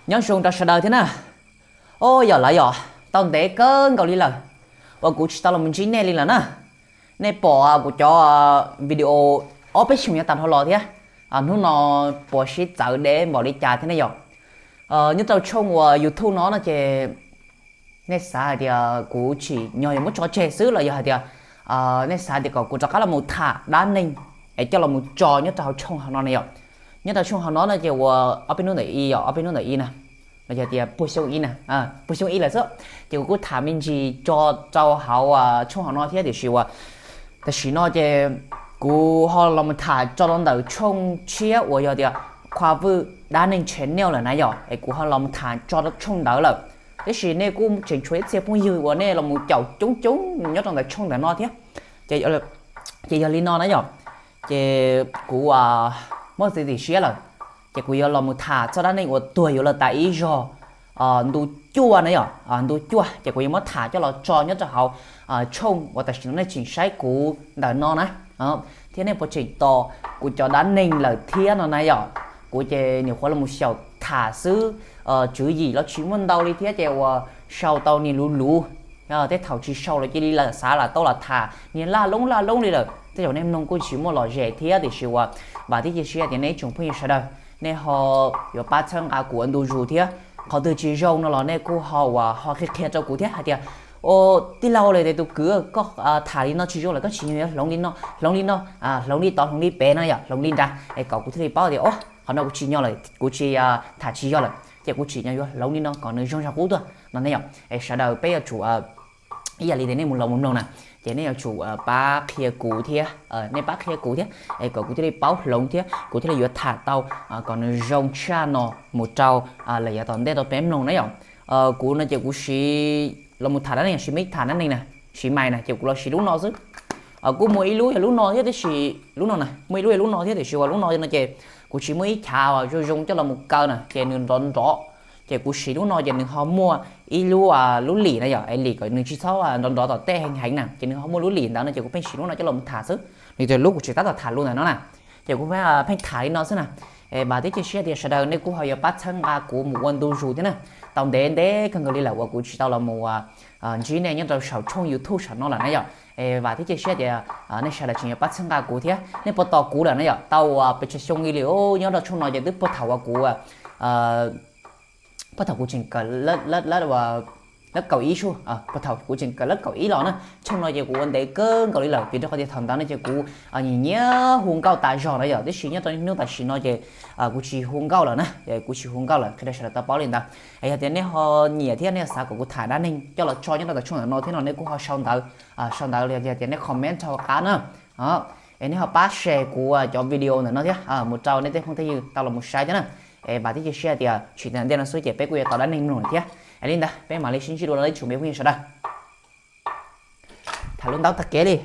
Nyob zoo rau sawv daws thiab na. Os, yog lawm yom, tau ntev kawg nkaus li lawm uas kuv tsis tau los ntsib nej li lawm na. Nej pom kuv cov video ob peb xyoos yav tas dhau los thiab, hnub no puas sib txawv deb npaum li cas thiab ne yom? Nyob rau tshooj uas YouTube no no ces nej xav hais tias kuv tsim nyog yuav muab tso tseg xwb los yog hais tias nej xav tias kom kuv rov qab los mus tham dab neeg es coj los mus tso nyob rau hauv tshooj hauv no ne yom? Nyob rau tshooj hauv no no ces uas ob peb hnub ntawm i yom, ob peb hnub ntawm i na, los yog tias puag xyoo i na, puag xyoo i lawm xwb, ces kuv kuj tham me ntsis tso rau hauv tshooj hauv no thiab tiam sis uas tam sim no ces kuv ho los mus tham tso rau ntawm tshooj tshiab uas yog tias Khua Vwj Dab Neeg Channel lawm na yom, es kuv ho los mus tham tso rau tshooj ntawd lawm. Tiam sis nej kuj tseem tshuav ib txhia phooj ywg uas nej los mus caum coob coob nyob rau ntawm tshooj ntawm no thiab. Ces yog li no na yom, ces kuv muab txiav txim siab lawm, ces kuv yuav los mus tham txog dab neeg uas tuag yuav luag tas ib zaug ntu cuaj na yom, ntu cuaj ces kuv yuav muab tham coj los tso nyob rau hauv tshooj uas tam sim no nej tseem saib kuv ntawm no na, thiab nej puas tseem tos kuv cov dab neeg lawm thiab no na yom. Kuv ces nyuam qhuav los mus xyaum tham xwb, tswv yim los tsis muaj ntau li thiab ces uas sau tau niag luv luv, tej thaum tsis sau los cia li lam xav lam tau los tham niag laj loob laj loob li lawm. Tej zaum nej mloog kuj tsis muaj lom zem thiab tiam sis uas vam thiab cia siab tias nej ib tsoom phooj ywg sawv daws nej ho yuav pab txhawb nqa kuv ua ntu zus thiab. Qhov twg tsis zoo no los nej kuj ho uas ho qhia qhia rau kuv thiab hais tias, Ua tij laug, tus kwv koj tham li no tsis zoo lawm, koj tsim nyog yuav hloov li no, hloov li no, hloov li tod hloov li pem no yom, hloov li nrad, es kom kuv thiaj li paub tias, O, qhov no kuv tsim nyog lawm, kuv tsis tham tsis yog lawm, ces kuv tsim nyog yuav hloov li no kom nws zoo zog qub tuaj no ne yom. Es sawv daws peb yuav tsum ib yam li tias nej mus los mus mloog na, ces nej yuav tsum pab qhia kuv thiab, nej pab qhia kuv thiab es kom kuv thiaj li paub hloov thiab kuv thiaj li yuav tham tau kom nws zoo tshaj no mus rau lawm yav tom ntej rau peb mloog na yom. Kuv no ces kuv siv los mus tham dab neeg, siv mic tham dab neeg na, siv mais na ces kuv los siv lub no xwb. Kuj muaj ib lub yog lub no thiab tiam sis lub no na, muaj ib lub yog lub no thiab tiam sis uas lub no no ces kuv tsis muaj ib chav uas zoo zoo coj los mus kaw na ces nws nrov nrov. Ces kuv siv lub no ces nws ho muaj ib lub, lub lim na yom, es lim kom nws tsis txhob nrov nrov tom tej heev heev na ces nws ho muaj lub lim ntawd no ces kuv pheej siv lub no coj los mus tham xwb. Nws tias lub kuv tsis tab tom tham lus ntawm no na, ces kuv pheej tham li no xwb na. Vam thiab cia siab tias sawv daws nej kuj ho yuav pab txhawb nqa kuv mus ua ntu zus thiab na. Tau ntev ntev kawg nkaus li lawm uas kuv tsis tau los mus ntsib nej nyob rau saum tshooj YouTube saum no lawm na yom. Vam thiab cia siab tias nej sawv daws tseem yuav pab txhawb nqa kuv thiab nej puas tos kuv lawm na yom. Tau pes tsawg xyoo li lawm nyob rau tshooj no ces twb puag thaum uas kuv puag thaum kuv tseem kawm lab kaum ib, puag thaum kuv tseem kawm lab kaum ib los na, tshooj no ces kuv ua ntev kawg nkaus li lawm vim rau qhov tias thaum ntawd no ces kuv nyiam nyiam hu nkauj tas zog na yom, tiam sis nyob rau hnub tam sim no ces kuv tsis hu nkauj lawm na, kuv tsis hu nkauj lawm qhia rau sawv daws tau paub li ntawd. Es yog tias nej ho nyiam thiab nej xav kom kuv tham dab neeg coj los tso nyob rau tom tshooj ntawm no thiab no nej kuj ho sau ntawv, sau ntawv los yog tias nej comment rau hauv qab na. Es nej ho pab share kuv cov video ntawm no thiab mus rau nej tej phooj tej ywg tau los mus saib thiab na. Es vam thiab cia siab tias tsis tas ntej no xwb ces peb kuj yuav tau dab neeg mloog thiab. Es li ntawd peb mam li sib ntsib dua ib tsoom me phooj ywg sawv daws. Tham lub ntaub tag kev li.